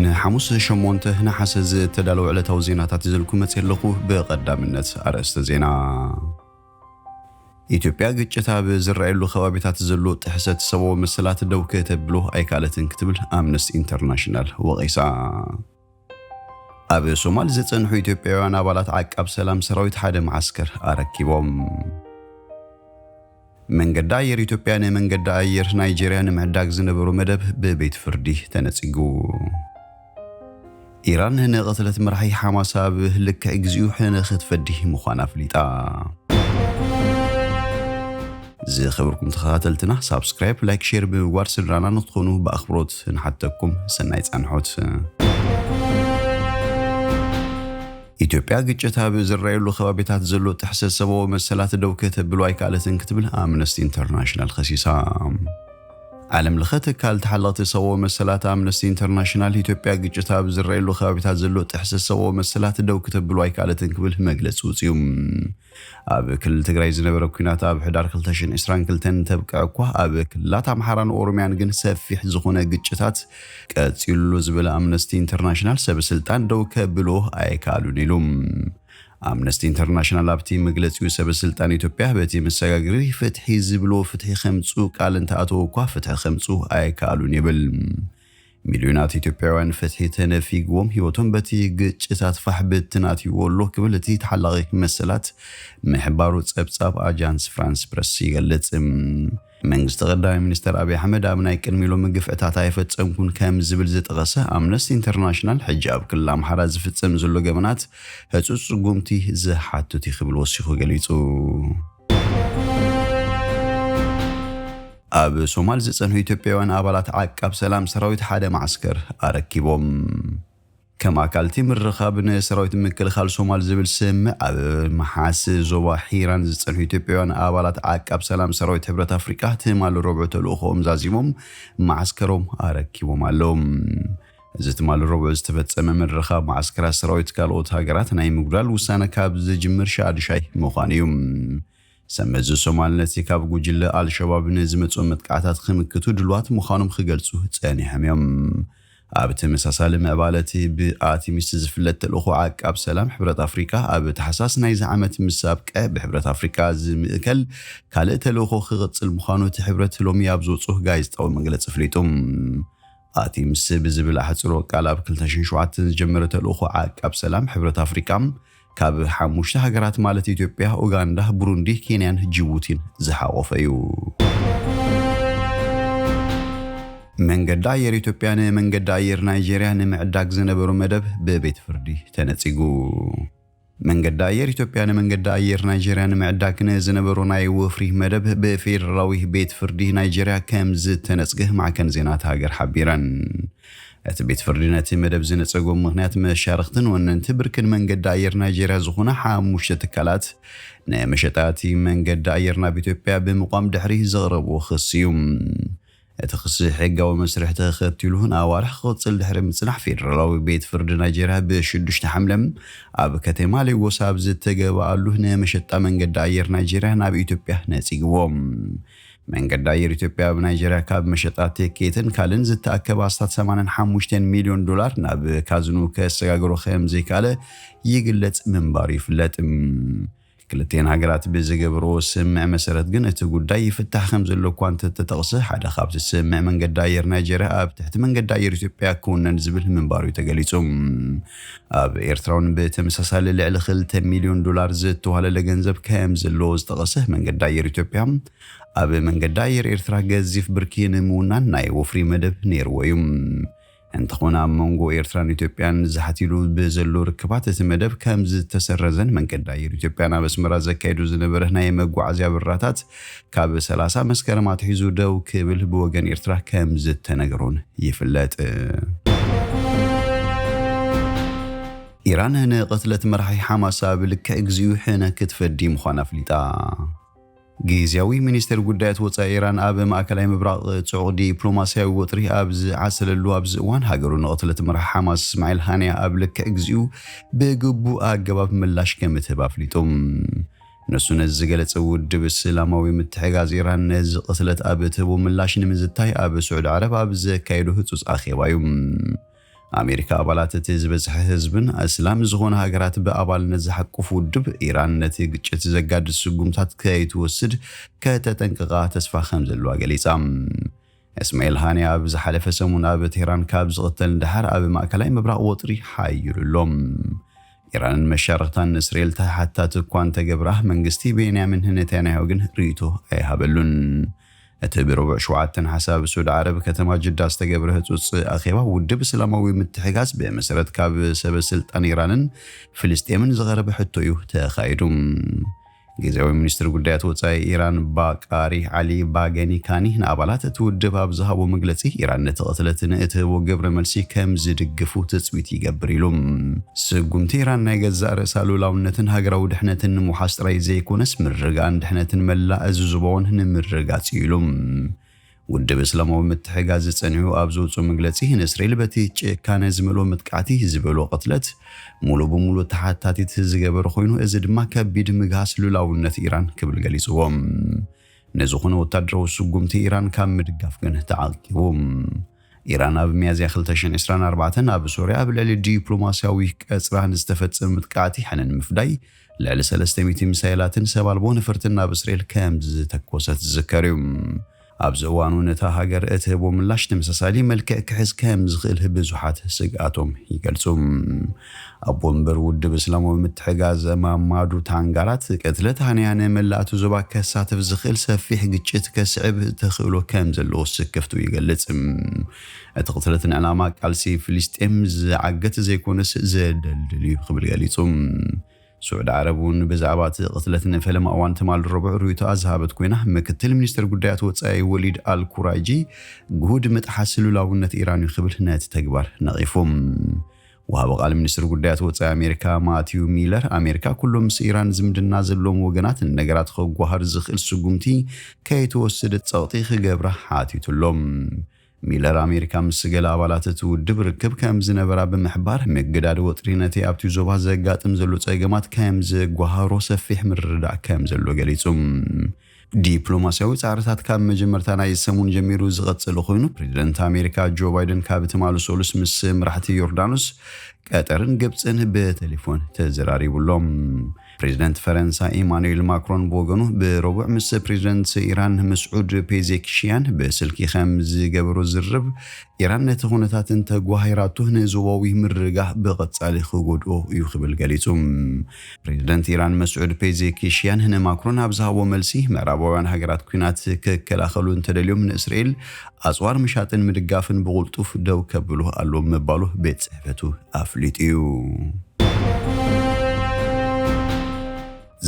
ንሓሙስ ሸሞንተ ነሓሰ ዝተዳለወ ዕለታዊ ዜናታት ይዘልኩ መጽእ ኣለኹ። ብቐዳምነት ኣርእስተ ዜና። ኢትዮጵያ ግጭት ኣብ ዝረኣየሉ ከባቢታት ዘሎ ጥሕሰት ሰብኣዊ መሰላት ደው ከተብሎ ኣይከኣለትን ክትብል ኣምነስቲ ኢንተርናሽናል ወቒሳ። ኣብ ሶማል ዝጸንሑ ኢትዮጵያውያን ኣባላት ዓቃብ ሰላም ሰራዊት ሓደ መዓስከር ኣረኪቦም። መንገዲ ኣየር ኢትዮጵያ ንመንገዲ ኣየር ናይጄርያ ንምዕዳግ ዝነበሮ መደብ ብቤት ፍርዲ ተነጺጉ። ኢራን ንቕትለት መራሒ ሓማስ ኣብ ልክዕ ግዚኡ ሕነ ክትፈዲ ምዃና ኣፍሊጣ። ዝኸበርኩም ተኸታተልትና፣ ሳብስክራይብ፣ ላይክ፣ ሼር ብምግባር ስድራና ንክትኾኑ ብኣኽብሮት ንሓተኩም። ሰናይ ጻንሖት። ኢትዮጵያ ግጭት ኣብ ዝረኣየሉ ከባቢታት ዘሎ ጥሕሰት ሰብኣዊ መሰላት ደው ከተብሎ ኣይከኣለትን ክትብል ኣምነስቲ ኢንተርናሽናል ከሲሳ። ዓለም ለኸ ትካል ተሓለቕቲ ሰብኣዊ መሰላት ኣምነስቲ ኢንተርናሽናል ኢትዮጵያ ግጭት ኣብ ዝረኣየሉ ከባቢታት ዘሎ ጥሕሰት ሰብኣዊ መሰላት ደው ከተብሎ ኣይከኣለትን ክብል መግለጺ ውጽዩ። ኣብ ክልል ትግራይ ዝነበረ ኲናት ኣብ ሕዳር ክልተ ሽሕን ዕስራን ክልተን እንተብቅዐ እኳ፣ ኣብ ክልላት ኣምሓራን ኦሮሚያን ግን ሰፊሕ ዝኾነ ግጭታት ቀጺሉ ዝበለ ኣምነስቲ ኢንተርናሽናል፣ ሰብ ስልጣን ደው ከብሎ ኣይከኣሉን ኢሉ። ኣምነስቲ ኢንተርናሽናል ኣብቲ መግለጺኡ፣ ሰብ ስልጣን ኢትዮጵያ በቲ መሰጋገሪ ፍትሒ ዝብሎ ፍትሒ ከምጽኡ ቃል እንተኣተዉ እኳ፣ ፍትሒ ከምጽኡ ኣይከኣሉን ይብል። ሚልዮናት ኢትዮጵያውያን ፍትሒ ተነፊግዎም፣ ህይወቶም በቲ ግጭታት ፋሕ ብትን ኣትይዎ ኣሎ ክብል እቲ ተሓላቒ መሰላት ምሕባሩ ጸብጻብ ኣጃንስ ፍራንስ ፕረስ ይገልጽ። መንግስቲ ቀዳማይ ሚኒስተር ኣብይ ኣሕመድ ኣብ ናይ ቅድሚ ሎሚ ግፍዕታት ኣይፈጸምኩን ከም ዝብል ዝጠቐሰ ኣምነስቲ ኢንተርናሽናል፣ ሕጂ ኣብ ክልል ኣምሓራ ዝፍጸም ዘሎ ገበናት ህጹጽ ስጉምቲ ዝሓትት እዩ ክብል ወሲኹ ገሊጹ። ኣብ ሶማል ዝጸንሑ ኢትዮጵያውያን ኣባላት ዓቃብ ሰላም ሰራዊት ሓደ መዓስከር ኣረኪቦም። ከም ኣካል እቲ ምርኻብ፣ ንሰራዊት ምክልኻል ሶማል ዝብል ስምዕ ኣብ መሓስ ዞባ ሒራን ዝጸንሑ ኢትዮጵያውያን ኣባላት ዓቃብ ሰላም ሰራዊት ሕብረት ኣፍሪቃ ትማሊ ረቡዕ ተልእኾኦም ዛዚሞም መዓስከሮም ኣረኪቦም ኣለዉ። እዚ ትማሊ ረቡዕ ዝተፈጸመ ምርኻብ መዓስከራት ሰራዊት ካልኦት ሃገራት ናይ ምጉዳል ውሳነ ካብ ዝጅምር ሻድሻይ ምዃኑ እዩ። ሰመዚ ሶማል ነቲ ካብ ጉጅለ ኣልሸባብ ንዝመጽኡ መጥቃዕታት ክምክቱ ድልዋት ምዃኖም ክገልጹ ጸኒሖም እዮም። ኣብ ተመሳሳሊ ምዕባለ፣ እቲ ብኣቲሚስ ዝፍለጥ ተልእኾ ዓቃብ ሰላም ሕብረት ኣፍሪቃ ኣብ ታሕሳስ ናይዚ ዓመት ምስ ኣብቅዐ፣ ብሕብረት ኣፍሪቃ ዝምእከል ካልእ ተልእኾ ክቕጽል ምዃኑ እቲ ሕብረት ሎሚ ኣብ ዘውጽኦ ጋዜጣዊ መግለጺ ኣፍሊጡ። ኣቲምስ ብዝብል ኣሕጽሮ ቃል ኣብ ክልተ ሽሕን ሸውዓተን ዝጀመረ ተልእኾ ዓቃብ ሰላም ሕብረት ኣፍሪቃ ካብ ሓሙሽተ ሃገራት ማለት ኢትዮጵያ፣ ኡጋንዳ፣ ቡሩንዲ፣ ኬንያን ጅቡቲን ዝሓቖፈ እዩ። መንገዲ ኣየር ኢትዮጵያ ንመንገዲ ኣየር ናይጄርያ ንምዕዳግ ዝነበሩ መደብ ብቤት ፍርዲ ተነጺጉ። መንገዲ ኣየር ኢትዮጵያ ንመንገዲ ኣየር ናይጄርያ ንምዕዳግ ንዝነበሮ ናይ ወፍሪ መደብ ብፌደራላዊ ቤት ፍርዲ ናይጄርያ ከም ዝተነጽገ ማዕከን ዜና እታ ሃገር ሓቢረን። እቲ ቤት ፍርዲ ነቲ መደብ ዝነጸጎ ምኽንያት፣ መሻርኽትን ወነንቲ ብርክን መንገዲ ኣየር ናይጄርያ ዝኾና ሓሙሽተ ትካላት ንመሸጣ እቲ መንገዲ ኣየር ናብ ኢትዮጵያ ብምቋም ድሕሪ ዘቕረብዎ ክሲ እዩ። እቲ ክሲ ሕጋዊ መስርሕ ተኸቲሉ ንኣዋርሕ ክቕጽል ድሕሪ ምጽናሕ፣ ፌደራላዊ ቤት ፍርዲ ናይጄርያ ብሽዱሽተ ሓምለ ኣብ ከተማ ሌጎስ ኣብ ዝተገበኣሉ ንመሸጣ መንገዲ ኣየር ናይጄርያ ናብ ኢትዮጵያ ነጺግዎ። መንገዲ ኣየር ኢትዮጵያ ኣብ ናይጄርያ ካብ መሸጣ ቴኬትን ካልእን ዝተኣከበ ኣስታት ሰማንያን ሓሙሽተን ሚልዮን ዶላር ናብ ካዝኑ ከሰጋግሮ ከም ዘይከኣለ ይግለጽ ምንባሩ ይፍለጥ። ክልቲኤን ሃገራት ብዝገበርዎ ስምምዕ መሰረት ግን እቲ ጉዳይ ይፍታሕ ከም ዘሎ እኳ እንተተጠቕሰ፣ ሓደ ካብቲ ስምምዕ መንገዲ ኣየር ናይጄርያ ኣብ ትሕቲ መንገዲ ኣየር ኢትዮጵያ ክውነን ዝብል ምንባሩ እዩ ተገሊጹ። ኣብ ኤርትራ እውን ብተመሳሳሊ ልዕሊ ክልተ ሚልዮን ዶላር ዝተዋህለለ ገንዘብ ከም ዘለዎ ዝጠቐሰ መንገዲ ኣየር ኢትዮጵያ፣ ኣብ መንገዲ ኣየር ኤርትራ ገዚፍ ብርኪ ንምውናን ናይ ወፍሪ መደብ ነይርዎ እዩ። እንተኾነ፣ ኣብ መንጎ ኤርትራን ኢትዮጵያን ዝሓቲሉ ብዘሎ ርክባት እቲ መደብ ከም ዝተሰረዘን መንገዲ ኣየር ኢትዮጵያ ናብ ኣስመራ ዘካይዱ ዝነበረ ናይ መጓዓዝያ በረራታት ካብ ሰላሳ መስከረም ኣትሒዙ ደው ክብል ብወገን ኤርትራ ከም ዝተነገሮን ይፍለጥ። ኢራን ንቕትለት መራሒ ሓማስ ኣብ ልክዕ ግዚኡ ሕነ ክትፈዲ ምዃና ኣፍሊጣ። ግዝያዊ ሚኒስትር ጉዳያት ወጻኢ ኢራን ኣብ ማእከላይ ምብራቕ ጽዑቕ ዲፕሎማስያዊ ወጥሪ ኣብ ዝዓሰለሉ ኣብዚ እዋን፣ ሃገሩ ንቕትለት መራሒ ሓማስ እስማዒል ሃንያ ኣብ ልክዕ ግዚኡ ብግቡእ ኣገባብ ምላሽ ከም እትህብ ኣፍሊጡ። ንሱ ነዚ ዝገለጸ፣ ውድብ እስላማዊ ምትሕጋዝ ኢራን ነዚ ቅትለት ኣብ እትህቦ ምላሽ ንምዝታይ ኣብ ስዑዲ ዓረብ ኣብ ዘካየዶ ህጹጽ ኣኼባ እዩ። ኣሜሪካ ኣባላት እቲ ዝበዝሐ ህዝብን ኣስላም ዝኾነ ሃገራት ብኣባልነት ዝሓቁፍ ውድብ ኢራን ነቲ ግጭት ዘጋድድ ስጉምታት ከይትወስድ ከተጠንቅቓ ተስፋ ከም ዘለዋ ገሊጻ። እስማኤል ሃኒ ኣብ ዝሓለፈ ሰሙን ኣብ ቴህራን ካብ ዝቕተል ንደሓር ኣብ ማእከላይ ምብራቕ ወጥሪ ሓይሉ ኣሎ። ኢራንን መሻርኽታን ንእስራኤል ተሓታቲ እኳ እንተገብራ፣ መንግስቲ ቤንያሚን ኔታንያሁ ግን ርእይቶ ኣይሃበሉን። እቲ ብረቡዕ ሸውዓተ ሓሳብ ሱድ ዓረብ ከተማ ጅዳ ዝተገብረ ህጹጽ ኣኼባ ውድብ እስላማዊ ምትሕጋዝ ብመሰረት ካብ ሰበ ስልጣን ኢራንን ፍልስጤምን ዝቐረበ ሕቶ እዩ ተኻይዱ። ግዜያዊ ሚኒስትር ጉዳያት ወጻኢ ኢራን ባቃሪ ዓሊ ባገኒ ካኒ ንኣባላት እቲ ውድብ ኣብ ዝሃቦ መግለጺ፣ ኢራን ነቲ ቅትለት ንእትህቦ ግብረ መልሲ ከም ዝድግፉ ትጽቢት ይገብር ኢሉ። ስጉምቲ ኢራን ናይ ገዛእ ርእሳ ልኡላውነትን ሃገራዊ ድሕነትን ንምውሓስ ጥራይ ዘይኮነስ፣ ምርግጋእን ድሕነትን መላእ እዚ ዞባውን ንምርጋጽ እዩ ኢሉ። ውድብ እስላማዊ ምትሕጋዝ ጸኒሑ ኣብ ዘውጽኦ መግለጺ፣ ንእስራኤል በቲ ጭካነ ዝመልኦ መጥቃዕቲ ዝበሎ ቅትለት ሙሉ ብሙሉ ተሓታቲት ዝገበረ ኮይኑ፣ እዚ ድማ ከቢድ ምግሃስ ሉላውነት ኢራን ክብል ገሊጽዎ። ንዝኾነ ወታደራዊ ስጉምቲ ኢራን ካብ ምድጋፍ ግን ተዓቂቡ። ኢራን ኣብ ሚያዝያ ክልተ ሽሕን ዕስራን ኣርባዕተን ኣብ ሶርያ ኣብ ልዕሊ ዲፕሎማስያዊ ቀጽራ ንዝተፈጸመ መጥቃዕቲ ሕነ ንምፍዳይ ልዕሊ ሰለስተ ሚእቲ ሚሳይላትን ሰብ ኣልቦ ነፈርትን ናብ እስራኤል ከም ዝተኮሰት ዝዝከር እዩ። ኣብዚ እዋኑ ነታ ሃገር እትህቦ ምላሽ ተመሳሳሊ መልክዕ ክሕዝ ከም ዝኽእል ብዙሓት ስግኣቶም ይገልጹ። ኣቦ ወንበር ውድብ እስላማዊ ምትሕጋዝ ማማዱ ታንጋራት፣ ቅትለት ሃንያ ንመላእቱ ዞባ ከሳትፍ ዝኽእል ሰፊሕ ግጭት ከስዕብ ተኽእሎ ከም ዘለዎ ስክፍቱ ይገልጽ። እቲ ቅትለት ንዕላማ ቃልሲ ፍልስጤም ዝዓግት ዘይኮነስ ዘደልድል እዩ ክብል ገሊጹ። ስዑዲ ዓረብ እውን ብዛዕባ እቲ ቅትለት ንፈለማ እዋን ትማል ረቡዕ ርእይቶኣ ዝሃበት ኮይና፣ ምክትል ሚኒስትር ጉዳያት ወጻኢ ወሊድ ኣል ኩራይጂ፣ ግሁድ ምጥሓስ ልኡላውነት ኢራን እዩ ክብል ነቲ ተግባር ነቒፉ። ወሃቢ ቃል ሚኒስትር ጉዳያት ወጻኢ ኣሜሪካ ማቲዩ ሚለር፣ ኣሜሪካ ኩሎም ምስ ኢራን ዝምድና ዘለዎም ወገናት ንነገራት ከጓሃር ዝኽእል ስጉምቲ ከይትወስድ ጸቕጢ ክገብራ ሓቲቱ ኣሎ። ሚለር፣ ኣሜሪካ ምስ ገለ ኣባላት እቲ ውድብ ርክብ ከም ዝነበራ ብምሕባር፣ ምግዳድ ወጥሪ ነቲ ኣብቲ ዞባ ዘጋጥም ዘሎ ጸገማት ከም ዘጓሃሮ ሰፊሕ ምርድዳእ ከም ዘሎ ገሊጹ። ዲፕሎማስያዊ ጻዕርታት ካብ መጀመርታ ናይ ሰሙን ጀሚሩ ዝቐጸለ ኮይኑ፣ ፕሬዚደንት ኣሜሪካ ጆ ባይደን ካብ ትማሊ ሰሉስ ምስ መራሕቲ ዮርዳኖስ፣ ቀጠርን ግብጽን ብቴሌፎን ተዘራሪቡ ኣሎ። ፕሬዚደንት ፈረንሳ ኢማኑኤል ማክሮን ብወገኑ፣ ብረቡዕ ምስ ፕሬዚደንት ኢራን መስዑድ ፔዜክሽያን ብስልኪ ከም ዝገበሮ ዝርብ፣ ኢራን ነቲ ኩነታት እንተጓሂራቶ ንዞባዊ ምርግጋእ ብቐጻሊ ክጎድኦ እዩ ክብል ገሊጹ። ፕሬዚደንት ኢራን መስዑድ ፔዜክሽያን ንማክሮን ኣብ ዝሃቦ መልሲ፣ ምዕራባውያን ሃገራት ኲናት ክከላኸሉ እንተደልዮም፣ ንእስራኤል ኣጽዋር ምሻጥን ምድጋፍን ብቕልጡፍ ደው ከብሉ ኣለዎም ምባሉ ቤት ጽሕፈቱ ኣፍሊጡ እዩ።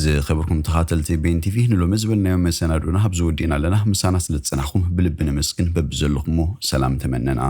ዝኸበርኩም ተኻተልቲ ቤን ቲቪ፣ ንሎሚ ዝበልናዮ መሰናድኡና ኣብዚ ወዲእና ኣለና። ምሳና ስለ ዝጸናሕኩም ብልቢ ነመስግን። በብዘለኹሞ ሰላም ተመነና።